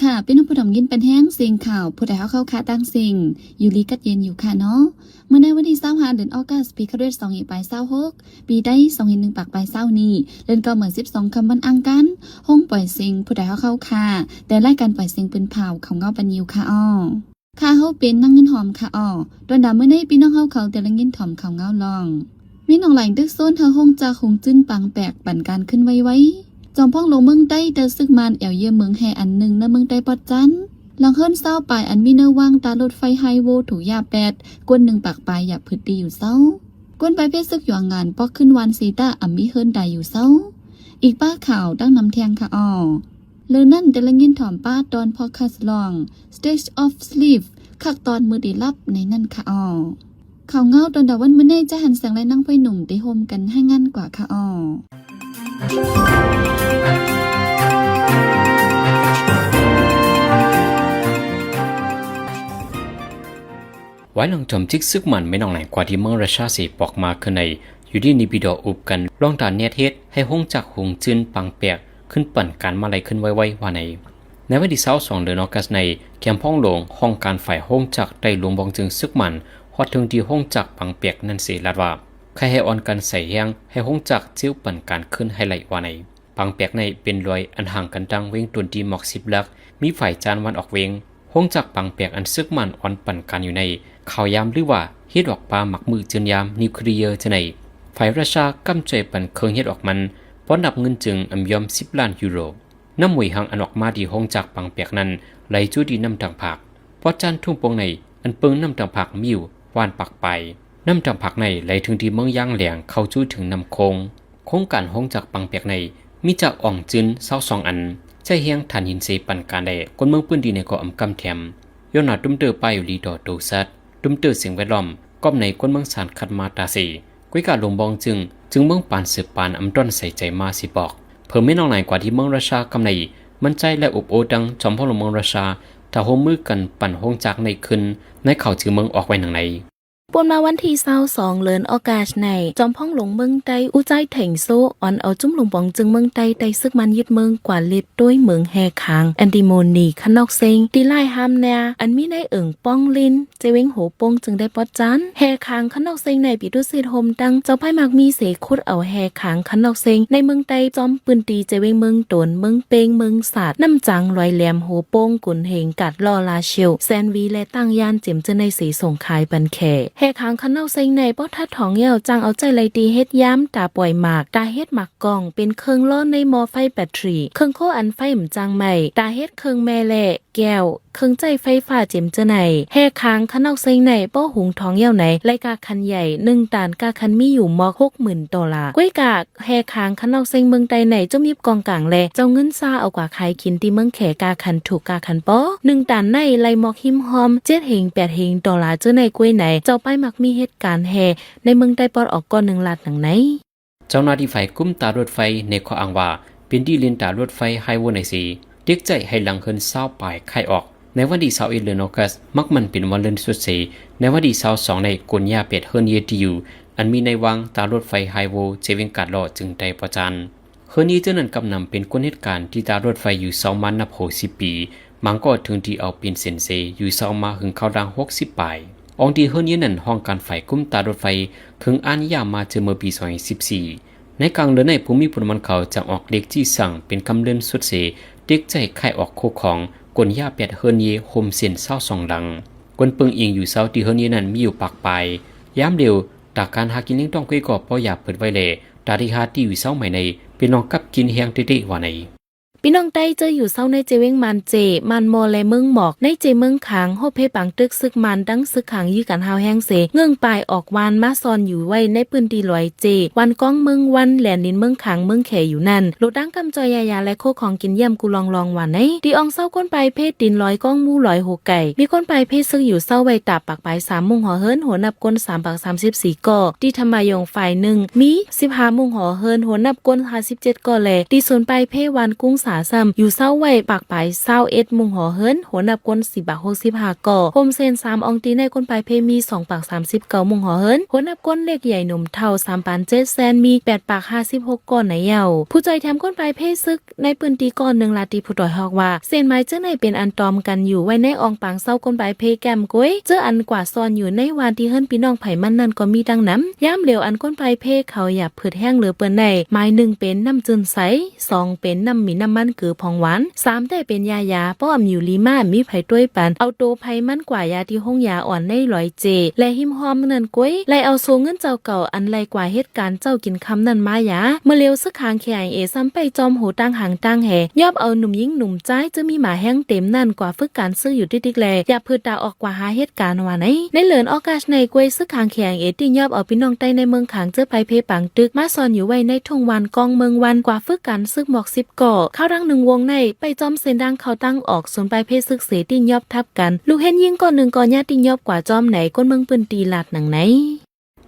ຄ່ະ ພີ່ນ້ອງຜູ້ຖອມຍິນປັນແຮງ ສຽງຂ່າວຜູ້ໃດເຮົາເຂົ້າຄາຕັ້ງເສັງ ຢູ່ດີກັດເຢັນຢູ່ຄ່ະເນາະ. ມື້ໃນວັນທີຊາວຫ້າ ເດືອນອາໂກສ ປີຄະລິດສອງພັນຊາວຫົກ ປີໄທສອງພັນໜຶ່ງປາກປາຍຊາວນີ້ ເດືອນເກົ້າເມືອນສິບສອງຄ່ຳ ວັນອັງຄານ ໂຮງປ່ອຍເສັງຜູ້ໃດເຮົາເຂົ້າຄາ ແຕ່ລາຍການປ່ອຍເສັງປືນເຜົາເຂົ້າເຫງົາປັນຢູ່ຄ່ະອໍ. ຂ້າເຮົາເປັນນາງເງິນຫອມຄ່ະອໍ. ດວນດາວມື້ໃນ ພີ່ນ້ອງເຮົາເຂົາແຕ່ລະຍິນຖອມເຂົ້າເຫງົາລອງ ມີໜອງຫຼາຍຕຶກໂຊນ ເຮົາໂຮງຈັກຫຸງຈືນປາງແປກ ປັນການຂຶ້ນໄວໆ. ຈອມພອງຫຼວງເມືອງໄຕ ແຕ່ຊຶກມານແອວເຢີ້ມເມືອງແຮ່ອັນໜຶ່ງ ໃນເມືອງໄຕປອດຈັນ ຫຼັງເຮືອນຊາວປາຍ ອັນມີເນີວາງຕາລົດໄຟໄຮໂວ ຖືກຢາແປດ ຄົນໜຶ່ງປາກປາຍ ຢາກຜຶດທີ່ຢູ່ເຊົາ. ຄົນປາຍເພຊຶກຢູ່ອາງງານ ປອກຂຶ້ນວານສີຕາ ອຳມີເຮືອນຕາຢູ່ເຊົາ. ອີກປ້າຂ່າວຕັ້ງນຳແທງຄ່ະອໍ. ເລີນນັ້ນ ແຕ່ລະຍິນຖອມປ້າຕອນພອດຄາສລອງ State of Sleep ຄັກຕອນມື້ໄດ້ຫຼັບໃນນັ້ນຄ່ະອໍ. ຂ່າວເຫງົາຕອນດາວວັນມື້ໃນ ຈະຫັນແສງ ແລະ ນາງພອຍໜຸ່ມ ໄດ້ຮ່ວມກັນລາຍງານກວ່າຄ່ະອໍ. ວາຍຫຼັງຈອມຈິກຊຶກມານແມ່ນອອກນາຍກວ່າທີ່ເມືອງຣັດເຊຍເສ ປອກມາຄືນໃນ ຢູ່ດີເນປີດໍອຸບກັນ ລອງຕາແນດເຮັດໃຫ້ໂຮງຈັກຫຸງຈືນປາງແປກ ຂຶ້ນປັນການມາໄລ່ຂຶ້ນໄວໆ ວ່າໃນ ໃນວັນທີຊາວສອງ ເດືອນອາໂກສ ໃນແຄມພອງຫຼວງ ຫ້ອງການຝ່າຍໂຮງຈັກໄຕ້ລວງບ່ອງຈຶງຊຶກມານ ຮອດເຖິງທີ່ໂຮງຈັກປາງແປກນັ້ນເສ ລາດວ່າ ໃຄ່ໃຫ້ອ່ອນກັນໃສ່ແຮງ ໃຫ້ໂຮງຈັກເຊວປັນການຂຶ້ນໃຫ້ໄລ່ ວ່າໃນ. ປາງແປກໃນເປັນລອຍອັນຫ່າງກັນຕັ້ງເວງຕົນທີ່ໝອກສິບຫຼັກ ມີຝາຍຈານວັນອອກເວງ. ໂຮງຈັກປາງແປກອັນຊຶກມານອ່ອນປັນການຢູ່ໃນ ຂ່າວຍາມ ຫຼືວ່າເຮັດອອກປາໝາກມືຈືນຍາມນິວເຄລຍເທື່ອໃນ ຝ່າຍຣັດເຊຍກຳຈ່ອຍປັນເຄື່ອງເຮັດອອກມັນ ປ້ອນຮັບເງິນຈຶ່ງອຳຍອມສິບລ້ານຢູໂຣ. ນ້ຳຫວຍຮັງອັນອອກມາທີ່ໂຮງຈັກປາງແປກນັ້ນ ໄຫຼຈູທີ່ນ້ຳຕັງຜັກ. ປອດຈານທຸ່ງໂປ່ງໃນ ອັນເປິງນ້ຳຕັງຜັກມີຢູ່ຫວ່ານປາກປາຍ. ນ້ຳຕັງຜັກໃນໄຫຼເຖິງທີ່ເມືອງຢາງແຫຼງ ເຂົ້າຈູເຖິງນ້ຳໂຂງ. ໂຄງການໂຮງຈັກປາງແປກໃນ ມີຈັກອ່ອງຈືນຊາວສອງອັນ ໃຊ້ແຮງຖ່ານຫີນເສປັນການ ແລະ ຄົນເມືອງພື້ນທີ່ໃນກໍອຳກຳແຖມ ຍ້ອນວ່າຕຸ້ມເຕີປ້າຍຢູ່ລີຕໍ່ໂຕສັດ ຕຸ້ມເຕີສິ່ງແວດລ້ອມ ກອບໃນຄົນເມືອງສານຂັດມາຕາເສ. ກວຍກາຫຼວງບ່ອງຈຶງ ຈຶງເມືອງປານເສີບປານອຳຕ້ອນໃສ່ໃຈມາຊິບອກ ເພີ່ມແມ່ນອອກນາຍກວ່າທີ່ເມືອງຣັດເຊຍກຳໃນ ໝັ້ນໃຈ ແລະ ອົບໂອ້ທັງຈອມພອງຫຼວງເມືອງຣັດເຊຍ ຖ້າຮ່ວມມືກັນປັ່ນໂຮງຈັກໃນຄືນ ໃນຂ່າວຈື່ເມືອງອອກໄວ້ດັ່ງໃນ. ປ່ວນມາວັນທີຊາວສອງ ເດືອນອາໂກສໃນ ຈອມພອງຫຼວງເມືອງໄຕ ອູ້ຈາຍ ເຖງໂຊ ອອນເອົາຈຸ້ມຫຼວງບອງຈຶ່ງເມືອງໄຕ ໄດ້ຊຶກມານຍຶດເມືອງກວາລິດ ໂດຍເມືອງແຮ່ຄາງ ແອນຕິໂມນີ ຂະນອກເຊັງ ຕີລາຍຮາມນາ ອັນມີໃນເອີງປ້ອງລິນ ເຈເວັງໂຫໂປ່ງ ຈຶ່ງໄດ້ປອດຈັນ. ແຮ່ຄາງຂະນອກເຊັງໃນ ປີຕຸເສດໂຮມຕັ້ງເຈົ້າປ້າຍໝາກມີເສ ຂຸດເອົາແຮ່ຄາງຂະນອກເຊັງໃນເມືອງໄຕ ຈອມພື້ນທີ່ເຈເວັງເມືອງຕົນ ເມືອງເປ່ງ ເມືອງສາດ ນ້ຳຈັງ ລວຍແຫຼມ ໂຫໂປ່ງ ກຸນເຮງ ກາດລໍ້ ລາຊຽວ ແຊນວີ ແລະ ຕ່າງຢ່ານ ເຈມເຈີໃນເສ ສົ່ງຂາຍປັນແຂ. ແຮ່ຄາງຂະນອກເຊັງໃນ ບໍ່ທັດຖອງແລ້ວ ຈ້າງເອົາໃຊ້ໄລ່ຕີເຮັດຢາມ ຕາປ່ອຍໝາກ ຕາເຮັດໝາກກ່ອງ ເປັນເຄື່ອງລໍ້ໃນໝໍ້ໄຟແບັດເຕີຣີ ເຄື່ອງໂຄອັນໄຟບໍ່ຈ້າງໄໝ້ ຕາເຮັດເຄື່ອງແມ່ແລະ ແກ້ວ ເຄື່ອງໃຊ້ໄຟຟ້າ ເຈມເຈີໃນ. ແຮ່ຄາງຂະນອກເຊັງໃນ ບໍ່ຫຸງຖອງແລ້ວໃນ ໄລ່ກາຂັນໃຫຍ່ ໜຶ່ງຕັນ ກາຂັນມີຢູ່ໝອກຫົກໝື່ນໂດລາ. ກວຍກາແຮ່ຄາງຂະນອກເຊັງເມືອງໄຕໃນ ຈຸ້ມຫຍິບກອງກາງ ແລະ ເຈົ້າເງິນຊາເອົາກວ່າຂາຍກິນທີ່ເມືອງແຂ ກາຂັນຖືກ ກາຂັນປໍ ໜຶ່ງຕັນໃນ ໄລ່ໝອກຫິມຮອມ ເຈັດເຮງ ແປດເຮງໂດລາ ເຈີໃນ. ກວຍໃນ ເຈົ້າປ້າຍໝາກມີເຮັດການແຮ່ໃນເມືອງໄຕປອດອອກ ກໍໜຶ່ງລາດດັ່ງໃນ. ເຈົ້າໜ້າທີ່ຝ່າຍກຸມຕາລົດໄຟໃນຂໍ້ອ້າງວ່າ ເປັນທີ່ຫຼິ້ນຕາລົດໄຟໄຮໂວໃນເສ ເຕັກໃຈໃຫ້ຫຼັງເຮືອນຊາວປາຍຂາຍອອກ ໃນວັນທີຊາວເອັດ ເດືອນອາໂກສ ມັກມັນເປັນວັນເລີນສຸດເສ. ໃນວັນທີຊາວສອງໃນ ກົນຢາແປດເຮືອນເຍຕິຢູ່ ອັນມີໃນວາງຕາລົດໄຟໄຮໂວ ເຈເວັງກາດລໍ້ ຈຶ່ງໄດ້ປະຈານ. ເຮືອນເຍເທື່ອນັ້ນກຳນຳເປັນຄົນເຮັດການທີ່ຕາລົດໄຟຢູ່ເຊົາມານັບຫົກສິບປີ. ບາງກໍເຖິງທີ່ເອົາເປັນເສັ້ນເສ ຢູ່ເຊົາມາເຖິງຄາວດາງຫົກສິບປາຍ. ອອງທີ່ເຮືອນເຍນັ້ນ ຫ້ອງການຝ່າຍກຸມຕາລົດໄຟ ເຄີງອ່ານຢາມາເຈີເມື່ອປີສອງພັນສິບສີ່. ໃນກາງເດືອນໃນ ຜູ້ມີບຸນວັນເຂົາຈັ່ງອອກເລກຈີ່ສັ່ງເປັນຄຳເລື່ອນສຸດເສ ເຕັກໃຈຂາຍອອກໂຄຂອງ ກົນຢາແປດເຮືອນເຍ ໂຮມເຊັ່ນຊາວສອງຫຼັງ. ຄົນເປິງອີງຢູ່ເຊົາທີ່ເຮືອນເຍນັ້ນມີຢູ່ປາກປາຍ. ຍາມດຽວ ຕາການຫາກິນລ້ຽງທ້ອງເຄີຍກໍເປົ່າຢາເປີດໄວ້ແລ ຕາທີ່ຫາທີ່ຢູ່ເຊົາໃໝ່ໃນ ເປັນລອງກັບກິນແຮງເຕະໆ ວ່າໃນ. ພີ່ນ້ອງໄຕ້ເຈີຢູ່ເຊົາໃນເຈເວັງມານເຈ, ມານມໍ ແລະ ເມືອງໝອກ, ໃນເຈເມືອງຄາງ, ໂຮບເພປາງຕຶກຊຶກມານ ດັ່ງຊຶກຄາງຢື້ກັນຫ້າວແຮງເສ ເງື່ອງປາຍອອກວານມາຊ່ອນຢູ່ໄວ້ໃນພື້ນທີ່ລອຍເຈ, ວານກອງເມືອງວັນ, ແລນດິນເມືອງຄາງ, ເມືອງແຂຢູ່ນັ້ນ ໂລດດັງກຳຈ່ອຍຢາຢາ ແລະ ໂຄຂອງກິນຢ້ຽມກູລອງລອງວ່າໃນ. ທີ່ອ່ອງເຊົາຄົນປາຍເພ ຕີນລອຍກອງໝູ່ລອຍໂຮໄກ ມີຄົນປາຍເພຊຶກຢູ່ເຊົາໄວ້ຕາປາກປາຍສາມມຸ້ງຫໍເຮືອນ ໂຫນັບຄົນສາມປາກສາມສິບສີ່ກໍ. ທີ່ທຳມະຍົງຝ່າຍໜຶ່ງ ມີສິບຫ້າມຸ້ງຫໍເຮືອນ ໂຫນັບຄົນຫ້າສິບເຈັດກໍ ແລະ ທີ່ສູນປາຍເພວານກຸງ ປາຊ້ຳຢູ່ເຊົາໄວ້ປາກປາຍຊາວເອັດມຸງຫໍເຮືອນ, ໂຫ ນັບຄົນສີ່ປາກຫົກສິບຫ້າກໍ. ໂຮມເຊັນສາມອ່ອງຕີໃນຄົນປາຍເພມີສອງປາກສາມສິບເກົ້າມຸງຫໍເຮືອນ, ໂຫ ນັບຄົນເລັກໃຫຍ່ໜຸ່ມເຖົ້າສາມປານເຈັດແສນມີແປດປາກຫ້າສິບຫົກກໍໃນເຍົາວ. ຜູ້ຈ່ອຍແຖມຄົນປາຍເພຊຶກ ໃນພື້ນທີ່ກໍໜຶ່ງລາວທີ່ຜູ້ຕ່ອຍຮອກວ່າ ເສັ້ນໝາຍເຈີໃນເປັນອັນຕອມກັນຢູ່ໄວ້ໃນອ່ອງປາງເຊົາຄົນປາຍເພແກ້ມກ້ວຍ, ເຈີອັນກວາດຊ່ອນຢູ່ໃນບ້ານທີ່ເຮືອນພີ່ນ້ອງໃຜມັນນັ້ນກໍມີດັ່ງນຳ. ຍາມຫຼຽວອັນຄົນປາຍເພເຂົາຢາກຜືດແຮງເຫຼືອເປີ້ນໃນ ໝາຍໜຶ່ງເປັນນ້ຳຈືນໃສ, ສອງເປັນນ້ຳໝິ່ນນ້ຳມັນເກືອພອງຫວານ, ສາມແຕ່ເປັນຢາຢາ ປ້ອມຢູ່ລີມາ ມີໃຜຕວຍປັນ ເອົາໂຕໃຜມັນກວາຢາທີ່ໂຮງຢາອ່ອນໃນລອຍເຈ ແລະ ຮິມຮ່ອມນັ້ນກ້ວຍ, ໄລ່ເອົາໂສ້ເງິນເຈົ້າເກົ່າອັນໄລ່ກວາເຮັດ ການເຈົ້າກິນຄ່ຳນັ້ນມາຢາ. ເມື່ອຫຼຽວຊຶກຂາງ ເຄໄອເອ ຊ້ຳໄປຈອມໂຫຕາງຫາງຕາງແຫ ຍອບເອົາໜຸ່ມຍິງໜຸ່ມຊາຍ ເຈີມີໝາແຮງເຕັມນັ້ນ ກວາຝຶກການຊຶກຢູ່ຕິກໆ ແລະ ຢ່າຜືດຕາອອກກວາຫາເຮັດການວ່າໃນ. ໃນເດືອນອອກກັສໃນກ້ວຍ ຊຶກຂາງ ເຄໄອເອ ຕິຍອບເອົາພີ່ນ້ອງໃຕ້ໃນເມືອງຂາງເຈີໄປເພປາງຕຶກ ມາຊ່ອນຢູ່ໄວ້ໃນທົ່ງວານກອງເມືອງວັນ ກວາຝຶກການຊຶກໝອກສິບກໍ. ຂ່າວດັງໜຶ່ງວົງໃນ ໄປຈອມເສັ້ນທາງເຂົ້າທາງອອກສູນປາຍເພຊຶກເສ ຕິຍອບທັບກັນ ລູກເຫັນຍິງກໍໜຶ່ງກໍຍາດຕິຍອບກວາຈອມໃນ ຄົນເມືອງພື້ນທີ່ລາດໜັງໃນ.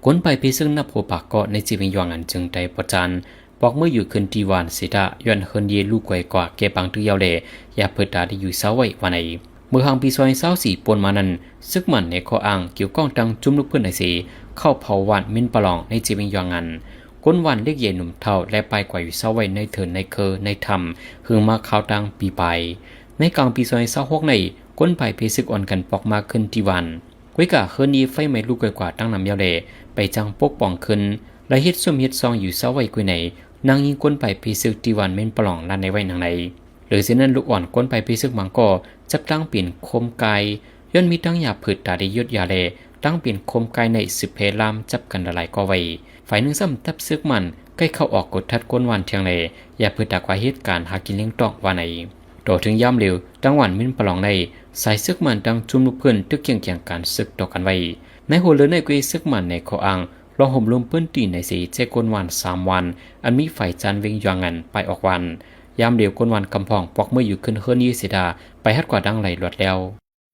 ຄົນປາຍເພຊຶກນັບຫົວປາກເກາະໃນເຈວຽງຢວາງອັນເຈີງໄຕປອດຈານ ປອກເມືອຢູ່ຄືນທີ່ບ້ານເສດາ ຍ້ອນເຮືອນເຢລູກໄກກວ່າແກ່ປາງຕຶກເຍົາແລ ຢ່າເພີດຕາທີ່ຢູ່ເຊົາໄວ້ວ່າໃນ. ເມື່ອຫາງປີສອງພັນຊາວສີ່ປົນມານັ້ນ ຊຶກໝັນໃນຂໍ້ອ້າງກ່ຽວຂ້ອງທັງຈຸ່ມລູກເພື່ອນໄອເສ ເຂົ້າເຜົາບ້ານມິນປະຫຼອງໃນເຈວຽງຢວາງອັນ ຄົນບ້ານເລັກໃຫຍ່ໜຸ່ມເຖົ້າ ແລະ ປາຍກວ່າຢູ່ເຊົາໄວ້ໃນເທີນໃນເຄີໃນຖ້ຳ ຫຶງມາຄາວຕັ້ງປີປາຍ. ໃນກາງປີສອງພັນຊາວຫົກໃນ ຄົນປາຍເພຊຶກອ່ອນກັນປອກມາຄືນທີ່ບ້ານ ກ້ວຍກາເຮືອນນີ້ໄຟໄໝ້ລຸກໄກກວ່າຕັ້ງນຳແລ້ວແລ ໄປຈັ່ງປົກປ້ອງຄືນ ແລະ ເຮັດຊຸມເຮັດຊ່ອງຢູ່ເຊົາໄວ້ກ້ວຍໃນ ນາງຍິງຄົນປາຍເພຊຶກທີ່ບ້ານເມັນປະຫຼອງລານໃນໄວ້ນາງໃນ. ເຫຼືອເຊັ່ນນັ້ນ ລູກອ່ອນຄົນປາຍເພຊຶກບາງກໍຈັກຕັ້ງເປັນໂຄມກາຍ ຍ້ອນມີທັງຢາຜືດຕາທີ່ຢຸດຢາແລ ຕັ້ງເປັນໂຄມກາຍໃນສືບແຜ່ລາມຈັບກັນຫຼາຍໆກໍໄວ້. ຝ່າຍໜຶ່ງຊ້ຳທັບຊຶກໝັນໃກ້ເຂົ້າອອກກົດທັດຄົນບ້ານທຽງແລ ຢ່າຜືດຕາກວ່າເຮັດການຫາກິນລ້ຽງຕອງວ່າໃນ. ຕໍ່ເຖິງຍາມເລວ ທາງບ້ານມິນປະຫຼອງໃນ ສາຍຊຶກໝັນທັງຊຸມລູກເພື່ອນຕຶກຄຽງຄຽງການຊຶກຕໍ່ກັນໄວ້. ໃນຫົວເຮືອໃນເກວຊຶກໝັນໃນຂໍ້ອ້າງ ລອງໂຮມລົມພື້ນທີ່ໃນເສແຈກຄົນບ້ານສາມບ້ານ ອັນມີຝ່າຍຈານເວງຢວາງອັນປາຍອອກບ້ານ. ຍາມເລວຄົນບ້ານກຳພອງປອກເມືອຢູ່ຂຶ້ນເຮືອນນີ້ເສດາ ໄປຮັດກວ່າດັ່ງໄຫຼລວດແລ້ວ.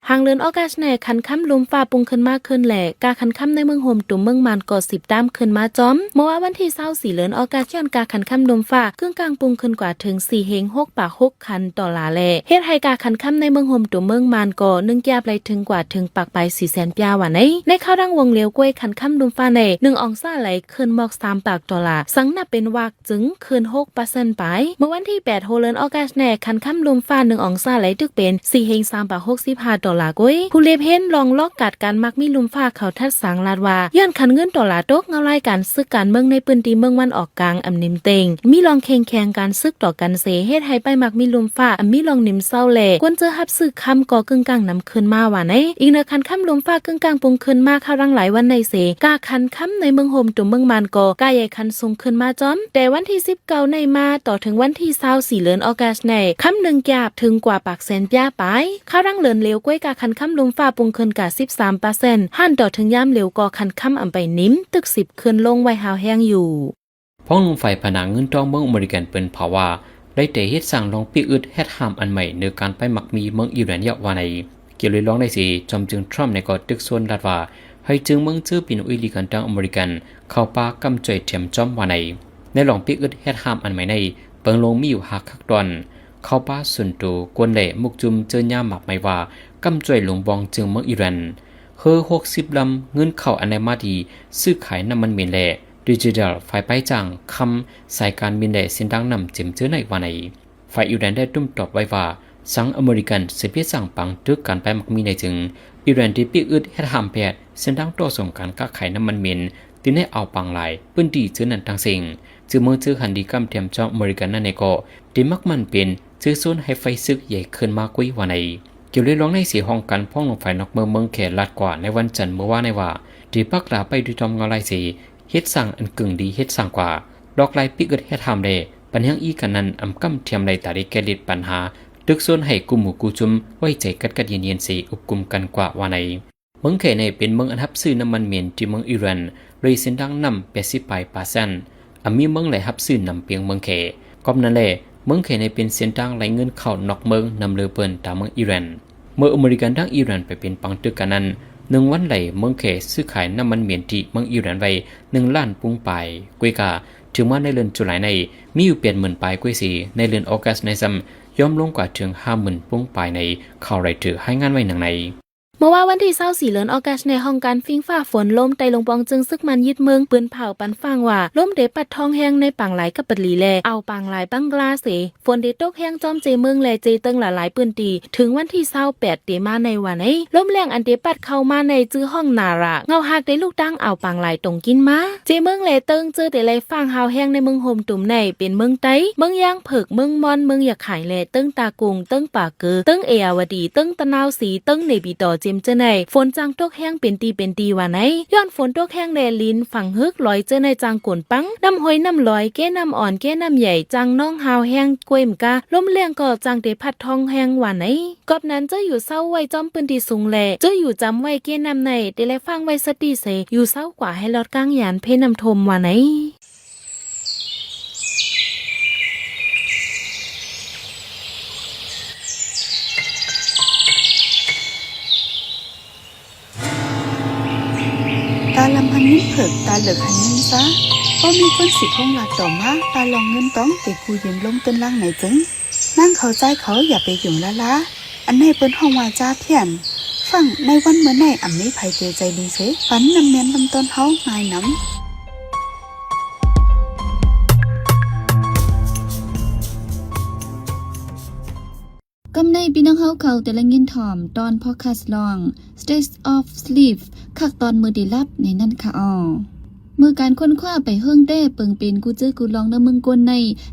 ຫາງເດືອນອອກກັສແນ ຂັນຄຳລຸ່ມຟ້າປຸງຂຶ້ນມາຄືນແລ ກາຂັນຄຳໃນເມືອງໂຮມຕຸມເມືອງມານກໍສິບຕາມຂຶ້ນມາຈອມ. ເມື່ອວານວັນທີຊາວສີ່ເດືອນອອກກັສ ຍ້ອນກາຂັນຄຳລຸ່ມຟ້າກຶ້ງກາງປຸງຂຶ້ນກວ່າເຖິງສີ່ເຮງຫົກປາກຫົກພັນໂດລາແລ ເຮັດໃຫ້ກາຂັນຄຳໃນເມືອງໂຮມຕຸມເມືອງມານກໍໜຶ່ງກຽບໄຫຼເຖິງກວ່າເຖິງປາກປາຍສີ່ແສນປຽວ່າໃນ. ໃນຂ່າວດັ່ງວົງເລວກ້ວຍ ຂັນຄຳລຸ່ມຟ້າໃນໜຶ່ງອອງສາໄຫຼຂຶ້ນໝອກສາມປາກໂດລາ ສັງນັບເປັນວ່າ ຈຶ່ງຄືນຫົກເປີເຊັນປາຍ. ເມື່ອວັນທີແປດໂຮເດືອນອອກກັສແນ ຂັນຄຳລຸ່ມຟ້າໜຶ່ງອອງສາໄຫຼຕຶກເປັນສີ່ເຮງສາມປາກຫົກສິບຫ້າໂດລາກ້ວຍ. ຜູ້ເລບເຫັນລອງລອກກາດການມັກມີລຸ່ມຟ້າເຂົາທັດສາງລາດວ່າ ຍ້ອນຂັນເງິນໂດລາຕົກ ເງົາລາຍການຊຶກການເມືອງໃນພື້ນທີ່ເມືອງວັນອອກກາງອຳນິມເຕັງ ມີລອງແຂ່ງແຂ່ງການຊຶກຕໍ່ກັນເສ ເຮັດໃຫ້ໄປມັກມີລຸ່ມຟ້າອຳມີລອງນິມເຊົາແລ ຄວນເຈີຮັບຊື້ຄຳກໍກຶ້ງກາງນຳ ຂຶ້ນມາວ່າໃນ. ອີກເໜືອຂັນຄຳລຸ່ມຟ້າກຶ້ງກາງປຸງຂຶ້ນມາຂ່າວດັງຫຼາຍວັນໃນເສ ກາຂັນຄຳໃນເມືອງໂຮມຕຸມເມືອງມານກໍກາໃຫຍ່ຂັນສູງຂຶ້ນມາຈອມ. ແຕ່ວັນທີສິບເກົ້າໃນມາຕໍ່ເຖິງວັນທີຊາວສີ່ເດືອນອອກກັສໃນ ຄຳໜຶ່ງກຽບເຖິງກວ່າປາກແສນປຽປາຍ. ຂ່າວດັງເດີນເລວກ້ວຍກາຂັນຄຳລຸ່ມຟ້າປຸງຂຶ້ນກາສິບສາມເປີເຊັນ ຫັນຕໍ່ເຖິງຍາມເລວກໍຂັນຄຳອຳໄປນິມ ຕຶກສິບຂຶ້ນລົງໄວຮາວແຮງຢູ່. ພວກໜຶ່ງຝ່າຍພະນັກງານເງິນທອງເມືອງອາເມລິກັນເປິ້ນເຜົາວ່າ ໄດ້ແຕ່ເຮັດສ້າງລອງປີກອຶດແຮັດຫ້າມອັນໃໝ່ເໜືອການໄປມັກມີເມືອງອີຣານເຍາະວ່າໃນ. ກ່ຽວເລື່ອງລອງໃນເສ ຈອມເຈີງທຣຳໃນກໍຕຶກຊວນລັດວ່າ ໃຫ້ເຈີງເມືອງເຈີປິ່ນອຸຍລີກັນທາງອາເມລິກັນ ເຂົ້າປ່າກຳຈອຍແຖມຈອມວ່າໃນ. ໃນລອງປີກອຶດແຮັດຫ້າມອັນໃໝ່ໃນ ເປິງລົງມີຢູ່ຫ້າຄັກຕອນ ເຂົ້າປ່າສ່ວນໂຕ ກວນແລ ມຸກຈຸ່ມເຈີຍາມາບໃໝ່ວ່າ ກຳຈອຍລົງບ່ອງເຈີງເມືອງອີຣານ ເຮືອຫົກສິບລຳ ເງິນເຂົ້າອັນໄດ້ມາທີ່ຊື້ຂາຍນ້ຳມັນເມັນແລ ດິຈິຕອນ ຝ່າຍປາຍຈ້າງຄຳ ສາຍການບິນ ແລະ ເສັ້ນທາງນ້ຳເຈີມເຈີໃນວ່າໃນ. ຝ່າຍອີຣານໄດ້ຕຸ້ມຕອບໄວ້ວ່າ ສັງອາເມລິກັນສະເພດສ້າງປັງຕຶກການໄປມັກມີໃນເຊິ່ງ ອີຣານທີ່ປີກອຶດເຮັດຫ້າມແພດເສັ້ນທາງຕໍ່ສົ່ງການຄ້າຂາຍນ້ຳມັນເມັນ ທີ່ໃນອ່າວປາງຫຼາຍ ພື້ນທີ່ເຊີນນັ້ນທັງເຊິ່ງ ເຈີເມືອງເຈີຫັນດີກຳແຖມຈອມອາເມລິກັນນັ້ນແນກໍ ທີ່ມັກມັນເປັນ ເຊື້ອຊົນໃຫ້ໄຟຊຶກໃຫຍ່ຂຶ້ນມາກວ່າໃນ. ກ່ຽວເລື່ອງລອງໃນເສ ຫ້ອງການພວກໜຶ່ງຝ່າຍນອກເມືອງເມືອງແຂລັດກວ່າໃນວັນຈັນເມື່ອວານໃນວ່າ ທີ່ປັກລາໄປດ້ວຍຄວາມເຫງົາລາຍເສ ເຮັດສ້າງອັນກຶ່ງດີເຮັດສ້າງກວ່າ ຫຼອກຫຼາຍປີກອຶດເຮັດຫ້າມແລ ປັນຫຍັງອີກກັນນັ້ນ ອຳກຳແຖມໄດ້ຕາໄດ້ແກ້ເລັດປັນຫາ ຕຶກຊວນໃຫ້ຄູ່ໝູ່ຄູ່ຊຸມໄວ້ໃຈກັດກັດເຢັນໆເສ ອຸບກຸມກັນກວ່າວ່າໃນ. ເມືອງແຂໃນເປັນເມືອງອັນຮັບຊື້ນ້ຳມັນເມັນທີ່ເມືອງອີຣານ ໂດຍເສັ້ນທາງນ້ຳແປດສິບປາຍເປີເຊັນ ອຳມີເມືອງໄຫຼຮັບຊື້ນຳປຽງເມືອງແຂ. ກອບນັ້ນແລ ເມືອງແຂໃນເປັນເສັ້ນທາງໄຫຼເງິນເຂົ້ານອກເມືອງນຳເລີເປີນຕາມເມືອງອີຣານ. ເມື່ອອາເມລິກັນທັງອີຣານໄປເປັນປັງຕຶກກັນນັ້ນ ໜຶ່ງວັນໄຫຼເມືອງແຂຊື້ຂາຍນ້ຳມັນເມັນທີ່ເມືອງອີຣານໄວ້ໜຶ່ງລ້ານປຸງປາຍ. ກວຍກາ ເຖິງມາໃນເດືອນຈຸລາຍໃນ ມີຢູ່ແປດໝື່ນປາຍກວ່າເສຍ, ໃນເດືອນອອກັດໃນຊ້ຳ ຍອມລົງກວ່າເຖິງຫ້າໝື່ນປົງປາຍໃນ. ຂ່າວໄລເຕີໄດ້ລາຍງານໄວ້ດັ່ງໃນ. ເມື່ອວານວັນທີຊາວສີ່ ເດືອນອອກັດໃນ ຫ້ອງການຟິງຟ້າຝົນລົມ ໃຕ້ຫຼວງປອງເຈິງຊຶກມັນຍຶດເມືອງ ປືນເຜາປັນຟັ່ງວ່າ ລົມໄດ້ພັດທອງແຮງໃນປາງລາຍກັບປະລີ ແລະ ອ່າວປາງລາຍບັງກລາເສ. ຝົນໄດ້ຕົກແຮງຈອມເຈເມືອງ ແລະ ເຈເຕີງຫຼາຍໆພື້ນທີ່ ເຖິງວັນທີຊາວແປດ ເດມາໃນວ່າໃນ. ລົມແຮງອັນເດພັດເຂົ້າມາໃນຈື່ຫ້ອງນາຣາ ເຫງົາຮາກໄດ້ລຸກຕາງອ່າວປາງລາຍຕົງກິນມາ. ເຈເມືອງ ແລະ ເຕີງເຈີໄດ້ໄລ່ຟ້າງຮາວແຮງໃນເມືອງໂຮມຕຸມໃນ ເປັນເມືອງໄຕ, ເມືອງຢາງເຜິກ, ເມືອງມ່ອນ, ເມືອງຢາກຂາຍ ແລະ ເຕີງຕາກຸງ, ເຕີງປາເກີ, ເຕີງເອຍາວະດີ, ເຕີງຕະນາວສີ, ເຕີງເນປີຕໍ ເຈມເຈີໃນ ຝົນຈັ່ງຕົກແຮງເປັນທີ່ເປັນທີ່ວ່າໃນ. ຍ້ອນຝົນຕົກແຮງ ແລະ ດິນຝັງຮຶກ ລອຍເຈີໃນຈັ່ງໂກນປັງ, ນ້ຳຫ້ວຍນ້ຳລອຍ, ແກ່ນ້ຳອ່ອນ, ແກ່ນ້ຳໃຫຍ່ ຈັ່ງນອງຮາວແຮງກວ່າເດີມກະ, ລົມແຮງກໍຈັ່ງໄດ້ພັດທອງແຮງວ່າໃນ. ກອບນັ້ນ ເຈີຢູ່ເຊົາໄວ້ຈອມພື້ນທີ່ສູງ ແລະ ເຈີຢູ່ຈຳໄວ້ແກ່ນ້ຳໃນ ໄດ້ໄລ່ຟັງໄວ້ສະຕິເສ ຢູ່ເຊົາກວ່າໃຫ້ລອດກາງຍານເພນ້ຳຖ້ວມວ່າໃນ. ຕາລຳຫັ້ນເງິນເຜິກ, ຕາເລິກຫັ້ນເງິນຊາ, ບໍ່ມີຄົນຊິພົງລາດຕໍ່ມາ, ຕາລອງເງິນຕອງ ເຕກູຢືມລົມຕົ້ນລາງໃນເຈິງ. ນາງເຂົາຊາຍເຂົາຢ່າໄປຫຍຸ້ງລາລາ, ອັນໃນເພິ່ນຮ້ອງວ່າຈາພຽນ. ຟັງໃນວັນເມື່ອໃນ ອຳມີໃຜເຈໃຈດີເສ, ປັນນ້ຳແມ່ນນ້ຳຕົ້ນເຮົາງ່າຍນຳ. ກຳໃນພີ່ນ້ອງເຮົາເຂົາແຕ່ລະຍິນຖ່ອມ ຕອນພອດຄາສລອງ State of Sleep ຄັກຕອນມື້ໄດ້ຫຼັບໃນນັ້ນຄະອໍ. ເມື່ອການຄົ້ນຄວ້າໄປເຮິງແຕ່ ເປິງເປັນກູເຈີກູລອງໃນເມືອງກົ້ນໃນ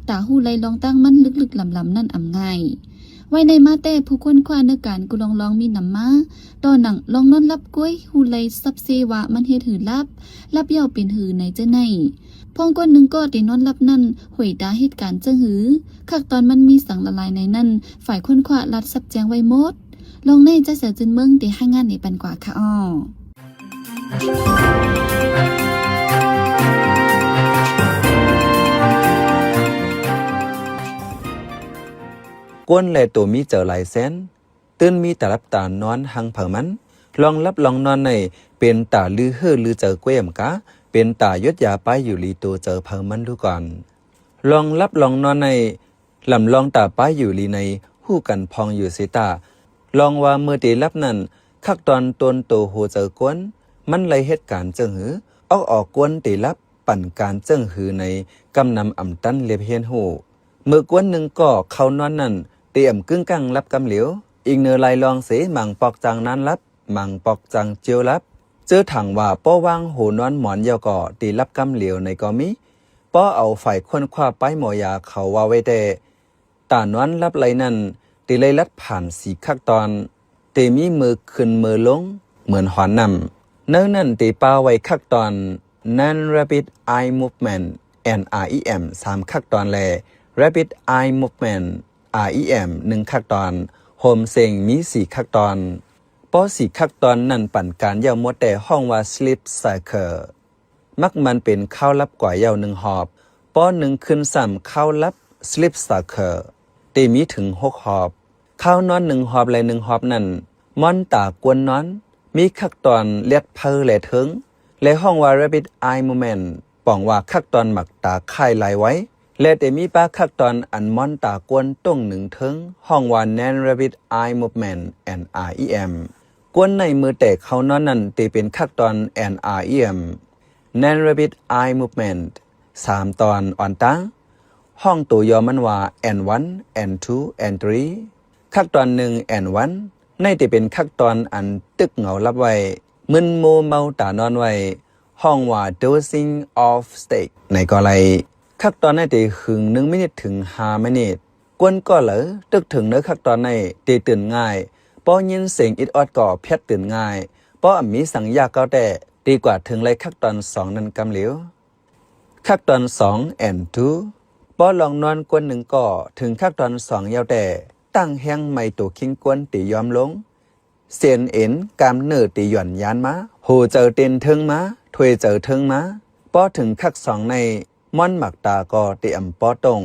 ຕາຮູ້ໄລ່ລອງຕັ້ງມັນລຶກໆລຳໆນັ້ນອຳງ່າຍ. ໄວ້ໃນມາແຕ່ຜູ້ຄົ້ນຄວ້າເນື້ອການກູລອງລອງມີນຳມາ ຕໍ່ໜັງລອງນອນຫຼັບກ້ວຍ ຮູ້ໄລ່ສັບເຊວ່າມັນເຮັດຫືຫຼັບ, ຫຼັບເຍົາເປັນຫືໃນເຈີໃນ. ພອງກ້ອນໜຶ່ງກໍໄດ້ນອນຫຼັບນັ້ນ ຫວຍຕາເຮັດການເຈິງຫື ຄັກຕອນມັນມີສັງລະລາຍໃນນັ້ນ ຝ່າຍຄົ້ນຄວ້າລັດສັບແຈ້ງໄວ້ໝົດ. ລອງໃນຈາກສາວຈືນເມືອງໄດ້ລາຍງານໃນປັນກວ່າຄະອໍ. ກົ້ນແລໂຕມີເຈີຫຼາຍແສນ ຕື່ນມີຕາຫຼັບຕານອນຮັ່ງເຜີາມັນ. ລອງຫຼັບລອງນອນໃນ ເປັນຕາລືເຫີລືເຈີກວ້ຽມກາ ເປັນຕາຢຸດຢາປ້າຍຢູ່ລີໂຕເຈີເຜີາມັນດູກ່ອນ. ລອງຫຼັບລອງນອນໃນ ລຳລອງຕາປ້າຍຢູ່ລີໃນ ຮູ້ກັນພອງຢູ່ເສຕາ. ລອງວ່າເມື່ອເຕຫຼັບນັ້ນ ຄັກຕອນໂຕນໂຕໂຮເຈີກ້ນ ມັນໄລ່ເຮັດການເຈິງຫື ອອກອອກກ້ນເຕຫຼັບ ປັນການເຈິງຫືໃນ ກຳນຳອຳຕັນເລັບຮຽນຮູ້. ເມື່ອກ້ນໜຶ່ງກໍເຂົ້ານອນນັ້ນ ເຕອຳກຶ້ງກັງຫຼັບກຳຫຼຽວ ອີງເນີລາຍລອງເສ ມັງປອກຈັ່ງນານຫຼັບ ມັງປອກຈັ່ງເຈວຫຼັບ. ເຈີຖັງວ່າ ປໍວາງໂຮນອນໝອນເຍົາກໍເຕຫຼັບກຳຫຼຽວໃນກໍມີ. ປໍເອົາຝ່າຍຄົ້ນຄວ້າປ້າຍໝໍຢາເຂົາວ່າໄວ້ແຕ່ ຕານອນຫຼັບໄລ່ນັ້ນ ເຕໄລ່ລັດຜ່ານສີ່ຄັກຕອນ ເຕມີເມີຂຶ້ນເມີລົງເໝືອນຫອນນ້ຳ. ໃນນັ້ນເຕປະໄວ້ຄັກຕອນ Non-Rapid Eye Movement, N R E M ສາມຄັກຕອນ ແລະ Rapid Eye Movement, R E M ໜຶ່ງຄັກຕອນ, ໂຮມເສັງມີສີ່ຄັກຕອນ. ປໍສີ່ຄັກຕອນນັ້ນປັນການເຍົາໝົດແຕ່ ຮ້ອງວ່າ Sleep Cycle. ມັກມັນເປັນຄາວຫຼັບກວ່າເຍົາໜຶ່ງຮອບ. ປໍໜຶ່ງຄືນຊ້ຳຄາວຫຼັບ Sleep Cycle ເຕມີເຖິງຫົກຮອບ. ຄາວນອນໜຶ່ງຮອບ ແລະ ໜຶ່ງຮອບນັ້ນ ມ່ອນຕາກວນນອນ ມີຄັກຕອນແລດເພີ ແລະ ເທິງ ແລະ ຮ້ອງວ່າ Rapid Eye Movement ປອງວ່າຄັກຕອນໝາກຕາຄ້າຍລາຍໄວ ແລະ ເຕມີປະຄັກຕອນອັນມ່ອນຕາກວນຕົງໜຶ່ງເທິງ ຮ້ອງວ່າ Non-Rapid Eye Movement, N R E M. ກວນໃນເມື່ອແຕ່ເຂົ້ານອນນັ້ນ ເຕເປັນຄັກຕອນ N R E M, Non-Rapid Eye Movement ສາມຕອນອ່ອນຕາ ຮ້ອງໂຕຍໍມັນວ່າ N one, N two, N three. ຄັກຕອນໜຶ່ງ N one ໃນເຕເປັນຄັກຕອນອັນຕຶກເຫງົາຫຼັບໄວ້ ມຶນໂມເມົາຕານອນໄວ້ ຮ້ອງວ່າ Dozing Off State ໃນກໍໄດ້. ຄັກຕອນໃນເຕຫຶງໜຶ່ງມິນິດເຖິງຫ້າມິນິດ. ກວນກໍເລີ ຕຶກເຖິງໃນຄັກຕອນໃນເຕຕື່ນງ່າຍ. ພໍຍິນສຽງອິດອອດກໍແພດຕື່ນງ່າຍ. ພໍອຳມີສັງຍາເກົ່າແຕ່ ເຕກວ່າເຖິງໄລ່ຄັກຕອນສອງນັ້ນກຳຫຼຽວ. ຄັກຕອນສອງ N two ພໍລອງນອນກວນໜຶ່ງກໍເຖິງຄັກຕອນສອງເຍົາແຕ່ ຕັ້ງແຮງໄມໂຕຄີງກວນເຕຍອມລົງ. ເສັ້ນເອັນ ກ້າມເນື້ອເຕຫຍ່ອນຍານມາ, ຫົວໃຈເຕັ້ນເທິງມາ, ຖ້ວຍໃຈເທິງມາ. ພໍເຖິງຄັກສອງໃນ ມ່ອນໝາກຕາກໍເຕອຳປໍຕົງ,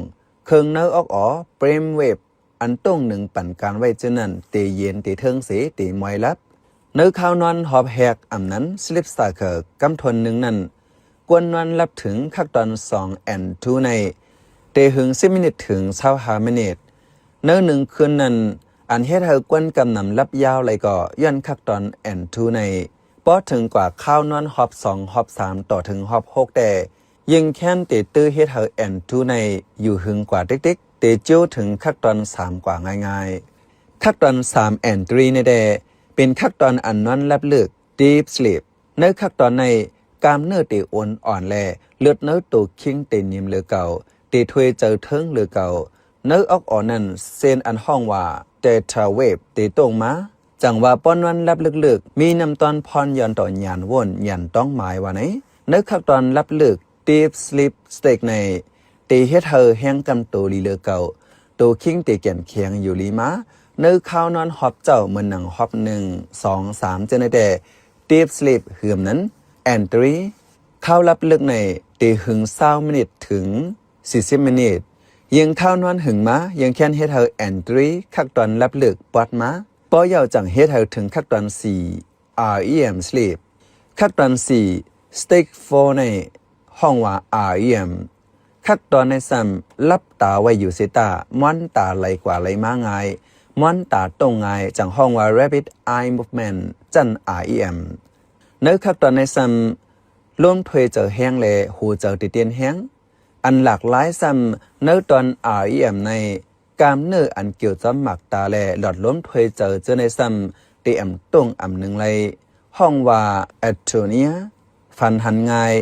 ເຄິ່ງໃນອອກອໍ, brain wave ອັນຕົງໜຶ່ງປັນການໄວ້ເທື່ອນັ້ນ ເຕເຢັນເຕເທິງເສ ເຕມອຍຫຼັບ. ໃນຄາວນອນຫອບແຮກອຳນັ້ນ sleep cycle ກຳທົນໜຶ່ງນັ້ນ ກວນນອນຫຼັບເຖິງຄັກຕອນສອງ ແອນ ທູ ໃນ ເຕຫຶງສິບມິນິດເຖິງຊາວຫ້າມິນິດ. ໃນໜຶ່ງຄືນນັ້ນ ອັນເຮັດໃຫ້ກວນກຳນຳຫຼັບຍາວໄດ້ກໍຍ້ອນຄັກຕອນ ແອນ ທູ ໃນ ພໍເຖິງກວ່າຄາວນອນຮອບສອງ ຮອບສາມ ຕໍ່ເຖິງຮອບຫົກແຕ່ ຍິ່ງແຄ້ນເຕຕື້ເຮັດໃຫ້ ແອນ ທູ ໃນ ຢູ່ຫຶງກວ່າຕິກໆ ເຕຈິ້ວເຖິງຄັກຕອນສາມກວ່າງ່າຍໆ. ຄັກຕອນສາມ ແອນ ທຣີ ໃນແດ່ ເປັນຄັກຕອນອັນນອນຫຼັບເລິກ ດີບສລີບ. ໃນຄັກຕອນໃນ ກ້າມເນື້ອເຕໂອນອ່ອນ ແລະ ເລືອດໃນໂຕຄີງເຕນິ່ມເຫຼືອເກົ່າ, ເຕຖວຍເຈີເທິງເຫຼືອເກົ່າ. ໃນອອກອອນນັ້ນ ເສັ້ນອັນຮ້ອງວ່າ ເທຕາເວບ ເຕຕົງມາ. ຈັ່ງວ່າປ້ອນນອນຫຼັບເລິກໆ ມີນ້ຳຕອນຜ່ອນຢ່ອນຕໍ່ຍານໂວນ ຍານຕ້ອງໝາຍວ່າໃນ. ໃນຄັກຕອນຫຼັບເລິກ ດີບສລີບສະເຕດໃນ ເຕເຮັດໃຫ້ແຮງກ້າມໂຕລີເຫຼືອເກົ່າ, ໂຕຄີງເຕແກ່ນແຂງຢູ່ລີມາ. ໃນຄາວນອນຮອບເຊົ້າ ເໝືອນໜັງຮອບໜຶ່ງ ສອງ ສາມ ເຈົ້າໃນແຕ່ ດີບສລີບເຮືອມນັ້ນ ແອນ ທຣີ ຄາວຫຼັບເລິກໃນ ເຕຫຶງຊາວມິນິດເຖິງສີ່ສິບມິນິດ. ຍິ່ງຄາວນອນຫຶງມາ ຍິ່ງແຄ້ນເຮັດໃຫ້ ແອນ ທຣີ ຄັກຕອນຫຼັບເລິກປອດມາ. ພໍເຍົາຈັ່ງເຮັດໃຫ້ເຖິງຄັກຕອນສີ່ ອາ ອີ ເອັມ ສລີບ. ຄັກຕອນສີ່ ສະເຕດໂຟ ໃນ ຮ້ອງວ່າ ອາ ອີ ເອັມ. ຄັກຕອນໃນຊ້ຳ ຫຼັບຕາໄວ້ຢູ່ເສຍຕາ ມ່ອນຕາໄຫຼກວ່າໄຫຼມາງ່າຍ, ມ່ອນຕາຕົງງ່າຍ ຈັ່ງຮ້ອງວ່າ ແຣບປິດ ອາຍ ມູບເມັນ ຊັ້ນ ອາ ອີ ເອັມ. ໃນຄັກຕອນໃນຊ້ຳ ລົມຖວຍເຈີແຮງ ແລະ ຫົວໃຈເຕເຕັ້ນແຮງ. ອັນຫຼາກຫຼາຍຊ້ຳ ໃນຕອນ ອາ ອີ ເອັມ ໃນ ກ້າມເນື້ອອັນກ່ຽວຈອມໝາກຕາ ແລະ ຫຼອດລົມຖວຍເຈີເຈົ້າໃນຊ້ຳ ເຕອຳຕົງອຳໜຶ່ງໄລ ຮ້ອງວ່າ ແອັດໂທເນຍ. ຝັນຫັນງ່າຍ,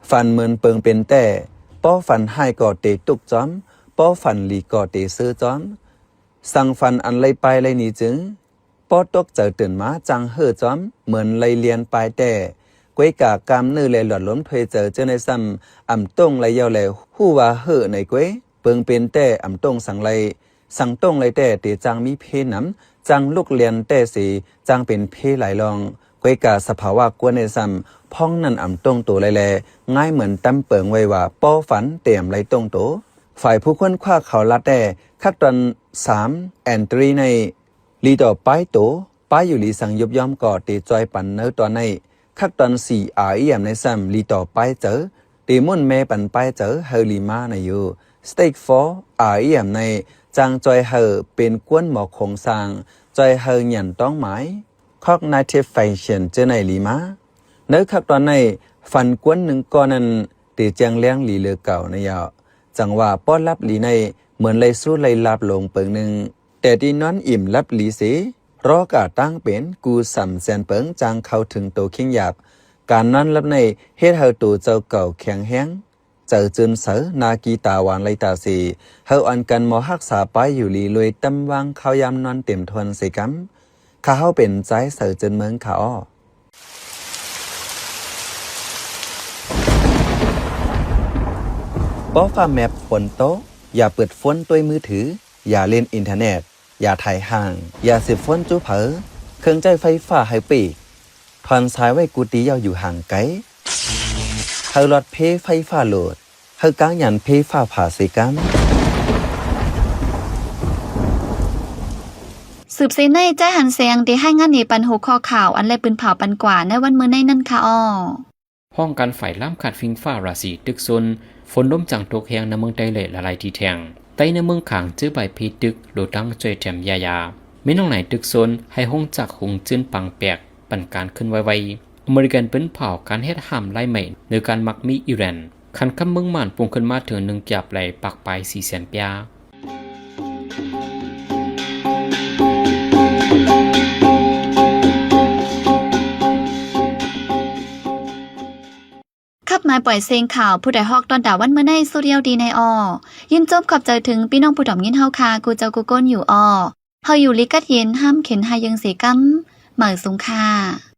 ຝັນເໝືອນເປິງເປັນແຕ້, ພໍຝັນຮ້າຍກໍເຕຕຸກຈອມ, ພໍຝັນດີກໍເຕເຊີຈອມ. ສັງຝັນອັນໄລປາຍໄລໜີຈຶ່ງ, ພໍຕົກໃຈຕື່ນມາຈັ່ງເຮີ້ຈອມ, ເໝືອນໄລລຽນປາຍແຕ້. ກວຍກາກ້າມເນື້ອ ແລະ ຫຼອດລົມຖວຍເຈີເຈົ້າໃນຊ້ຳ ອຳຕົງໄລຍາວ ແລະ ຮູ້ວ່າເຮີ້ໃນກວຍ ເປິງເປັນແຕ້ ອຳຕົງສັງໄລ, ສັງຕົງໄລແຕ້ ເຕຈັ່ງມີເພນຳ, ຈັ່ງລຸກລຽນແຕ້ເສ ຈັ່ງເປັນເພຫຼາຍລອງ. ກວຍກາສະພາວະກວນໃນຊ້ຳ ພ້ອງນັ້ນອຳຕົງໂຕໄລແລ ງ່າຍເໝືອນຕຳເປິງໄວ້ວ່າ ປໍຝັນເຕມໄລຕົງໂຕ. ຝ່າຍຜູ້ຄົ້ນຄວ້າເຂົາລາແຕ້ ຄັກຕອນສາມ ແອນທຣີໃນ ລີຕໍ່ປາຍໂຕ, ປາຍຢູ່ລີສັງຍຸບຍ່ອມກໍເຕຈ່ອຍປັນໃນຕອນໃນ. ຄັກຕອນສີ່ ອາ ອີ ເອັມ ໃນຊ້ຳ ລີຕໍ່ປາຍເຈີ, ເຕໝຸ່ນແມ່ປັນປາຍເຈີ ເຮີລີມາໃນຢູ່. ສະເຕດໂຟ ອາ ອີ ເອັມ ໃນ ຈັ່ງຈ່ອຍເຮີເປັນກວນໝໍໂຄງສ້າງ, ຈ່ອຍເຮີຍານຕ້ອງໝາຍ ຄອກໄນທີບຟັງຊັນ ເຈົ້າໃນລີມາ. ໃນຄັກຕອນໃນ ຝັນກວນໜຶ່ງກໍນັ້ນ ເຕແຈ້ງແລງລີເຫຼືອເກົ່າໃນຍາວ. ຈັ່ງວ່າປ້ອນຫຼັບລີໃນ ເໝືອນໄລຊູໄລລາບລົງເປິງໜຶ່ງ. ແຕ່ທີ່ນອນອີ່ມຫຼັບລີເສ ລໍກາຕັ້ງເປັນກູ່ສຳແສນເປິງ ຈັ່ງເຂົ້າເຖິງໂຕເຄັ່ງຫຍາບ. ການນອນຫຼັບໃນ ເຮັດໃຫ້ໂຕເຈົ້າເກົ່າແຂງແຮງ, ໃຈຈືນໃສ, ໜ້າກີຕາຫວານໄລຕາເສ, ເຮົາອ່ອນກັນໝໍຮັກສາປາຍຢູ່ລີ ລວຍຕຳຫວ່າງຄາວຍາມນອນເຕັມທວນເສກຳ. ຂ້າເຮົາເປັນຊາຍໃສເຈີນເມືອງຂ້າອໍ. ປໍຟ້າແມັບຝົນຕົກ, ຢ່າເປີດໂຟນດ້ວຍມືຖື, ຢ່າຫຼິ້ນອິນເຕີເນັດ, ຢ່າຖ່າຍຫາງ, ຢ່າເສບໂຟນຈູ້ເຜີ, ເຄື່ອງໃຊ້ໄຟຟ້າໃຫ້ປີກ, ຖອນສາຍໄວ້ກູຕີເຍົາຢູ່ຫ່າງໄກ, ເຮົາຫຼອດເພໄຟຟ້າໂຫຼດ, ເຮົາກາງຍານເພຟ້າຜ່າເສກຳ. ສືບເສຍໃນ ຈ້າຍ ຫັນແສງ ໄດ້ລາຍງານໃນປັນຫົວຂໍ້ຂ່າວ ອັນໄດ້ປືນເຜົາປັນກວ່າໃນວັນມື້ໃນນັ້ນຄ່ະອໍ. ຫ້ອງການຝ່າຍລ້ຳຄາດຟິງຟ້າລາຊີ ຕຶກຊົນ ຝົນລົມຈັ່ງຕົກແຮງໃນເມືອງໃຕ້ ແລະ ຫຼາຍໆທີ່ແທ່ງ. ໃຕ້ໃນເມືອງຂາງ ເຈີບາຍເພຕຶກ ໂລຕັງ ຈອຍແຖມ ຢາຢາ. ແມ່ນ້ອງນາຍຕຶກຊົນ ໃຫ້ໂຮງຈັກຮຸງຈືນປາງແປກ ປັນການເຄື່ອນໄຫວໄວ. ອາເມລິກັນປືນເຜົາການເຮັດຫ້າມລາຍໃໝ່ ໃນການໝັກມີອີຣານ. ຂັນຄຳເມືອງມ່ານ ປຸງຂຶ້ນມາເຖິງໜຶ່ງກຽບ ແລະ ປາກປາຍສີ່ແສນປຽ. ຂັບມາປ່ອຍເສັງຂ່າວ ຜູ້ໃດຮອກຕອນດາວັນມື້ໃນ ສຸດຍອດດີໃນອໍ. ຍິນຊົມຂອບໃຈເຖິງພີ່ນ້ອງຜູ້ດອມຍິນເຮົາຄ່າ ກູ່ເຈົ້າກູ່ກົນຢູ່ອໍ. ເຮົາຢູ່ລີກັດເຢັນ ຫ້າມເຂັນຫາຍເຢິງເສກຳ. ໝາຍສູງຄ່າ.